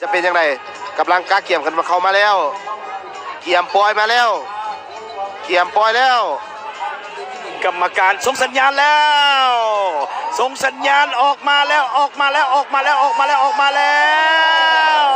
ຈະເປັນຈັ່ງໃດ? ກຳລັງກະກຽມກັນເຂົ້າມາແລ້ວ, ກຽມປ່ອຍມາແລ້ວ, ກຽມປ່ອຍແລ້ວ. ກຳມະການສົ່ງສັນຍານແລ້ວ, ສົ່ງສັນຍານອອກມາແລ້ວ, ອອກມາແລ້ວ, ອອກມາແລ້ວ, ອອກມາແລ້ວ, ອອກມາແລ້ວ.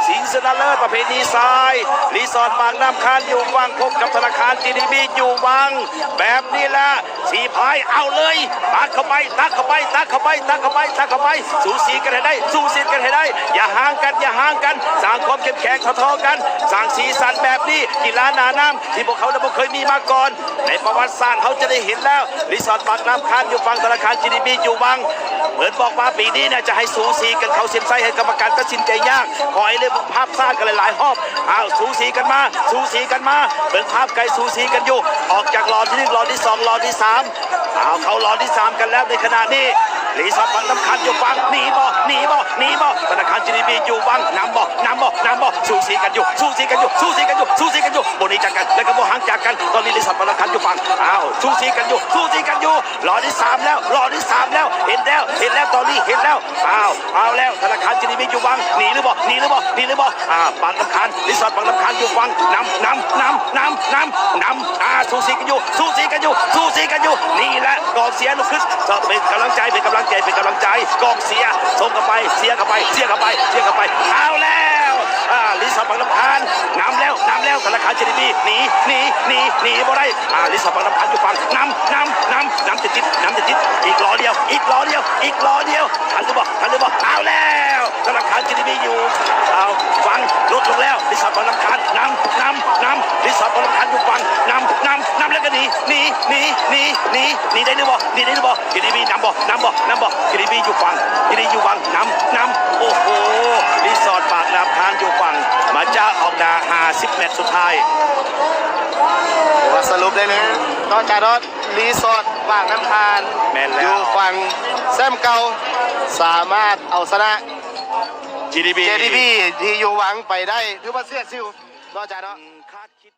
ຊິງຊະນະເລີດປະເພດນີຊາຍ, ຣີສອດປາກນ້ຳຄານຢູ່ຝັ່ງ ພົບກັບທະນາຄານຈີດີບີຢູ່ວັງ. ແບບນີ້ລະ ສີພາຍ ເອົາເລີຍ, ຕັກເຂົ້າໄປ, ຕັກເຂົ້າໄປ, ຕັກເຂົ້າໄປ, ຕັກເຂົ້າໄປ, ຕັກເຂົ້າໄປ, ສູສີກັນໃຫ້ໄດ້, ສູສີກັນໃຫ້ໄດ້, ຢ່າຫ່າງກັນ, ຢ່າຫ່າງກັນ, ສ້າງຄວາມເຂັ້ມແຂງທໍ່ໆກັນ, ສ້າງສີສັນແບບນີ້, ກິລາໜ້ານ້ຳທີ່ພວກເຂົາບໍ່ເຄີຍມີມາກ່ອນໃນປະຫວັດສາດ. ເຮົາຈະໄດ້ເຫັນແລ້ວ ຣີສອດປາກນ້ຳຄານຢູ່ຝັ່ງທະນາຄານຈີດີບີຢູ່ວັງ. ເພິ່ນບອກວ່າປີນີ້ນະຈະໃຫ້ສູສີກັນເຂົ້າເສັ້ນໄຊ ໃຫ້ກຳມະການຕັດສິນໃຈຍາກ, ຂໍໃຫ້ເບິ່ງພາບຊ້າກັນຫຼາຍໆຮອບ. ອ້າວ ສູສີກັນມາ, ສູສີກັນມາ, ເບິ່ງພາບໄກ ສູສີກັນຢູ່. ອອກຈາກລອນທີໜຶ່ງ ລອນທີສອງ ລອນທີສາມ ອ້າວ ເຂົ້າລອນທີສາມກັນແລ້ວໃນຂະນະນີ້. ຣີສອດປາກນ້ຳຄານຢູ່ຝັ່ງ ໜີບໍ່ ໜີບໍ່ ໜີບໍ່? ທະນາຄານຈີດີບີຢູ່ວັງ ນຳບໍ່ ນຳບໍ່ ນຳບໍ່? ສູສີກັນຢູ່ ສູສີກັນຢູ່ ສູສີກັນຢູ່ ສູສີກັນຢູ່. ບໍ່ໜີຈາກກັນ ແລະກໍບໍ່ຫ່າງຈາກກັນ. ຕອນນີ້ຣີສອດປາກນ້ຳຄານຢູ່ຝັ່ງ ອ້າວ ສູສີກັນຢູ່ ສູສີກັນຢູ່. ລອນທີສາມແລ້ວ ລອນທີສາມແລ້ວ ເຫັນແລ້ວ ເຫັນແລ້ວ ຕອນນີ້ເຫັນແລ້ວ. ອ້າວ ເອົາແລ້ວ ທະນາຄານຈີດີບີຢູ່ວັງ ໜີຫຼືບໍ່ ໜີຫຼືບໍ່ ໜີຫຼືບໍ່? ອ່າ ປາກນ້ຳຄານ ຣີສອດປາກນ້ຳຄານຢູ່ຝັ່ງ ນຳ ນຳ ນຳ ນຳ ນຳ ນຳ. ອ່າ ສູສີກັນຢູ່ ສູສີກັນຢູ່ ສູສີກັນຢູ່. ນີ້ແຫຼະ ກອງເຊຍລຸກຂຶ້ນ ເປັນກຳລັງໃຈ ເປັນກຳລັງໃຈ ເປັນກຳລັງໃຈ. ກອງເຊຍ ສົ່ງເຂົ້າໄປ ເຊຍເຂົ້າໄປ ເຊຍເຂົ້າໄປ ເຊຍເຂົ້າໄປ. ເອົາແລ້ວ ອ່າ ຣີສອດປາກນ້ຳຄານ ນຳແລ້ວ ນຳແລ້ວ. ທະນາຄານຈີດີບີ ໜີ ໜີ ໜີ ໜີບໍ່ໄດ້. ອ່າ ຣີສອດປາກນ້ຳຄານຢູ່ຝັ່ງ ນຳ ນຳ ນຳ ນຳຕິດໆ ນຳຕິດໆ. ອີກລໍ້ດຽວ ອີກລໍ້ດຽວ ອີກລໍ້ດຽວ. ທັນຫຼືບໍ່ ທັນຫຼືບໍ່? ເອົາແລ້ວ ທະນາຄານຈີດີບີຢູ່ ເອົາ ຝັ່ງ ຫຼຸດລົງແລ້ວ. ຣີສອດປາກນ້ຳຄານ ນຳ ນຳ ນຳ. ຣີສອດປາກນ້ຳຄານຢູ່ຝັ່ງ ນຳ ນຳ ນຳ ແລ້ວກໍໜີ ໜີ ໜີ ໜີ ໜີ ໜີໄດ້ຫຼືບໍ່ ໜີໄດ້ຫຼືບໍ່? ຈີດີບີນຳບໍ່ ນຳບໍ່ ນຳບໍ່? ຈີດີບີຢູ່ຝັ່ງ ຈີດີບີຢູ່ຝັ່ງ ນຳ ນຳ. ໂອ້ໂຫ ຣີສອດປາກນ້ຳຄານຢູ່ຝັ່ງ ມາຈາອອກໜ້າ ຫ້າສິບແມັດສຸດທ້າຍ. ຖືວ່າສະຫຼຸບໄດ້ແລ້ວເນາະ ຈາດອດ ຣີສອດປາກນ້ຳຄານ ແມ່ນແລ້ວ ຢູ່ຝັ່ງແຊ້ມເກົ່າ ສາມາດເອົາຊະນະ ຈີດີບີ ຈີດີບີ ທີ່ຢູ່ວັງໄປໄດ້ ຖືວ່າເສຍສິວເນາະ ຈາດອດເນາະ.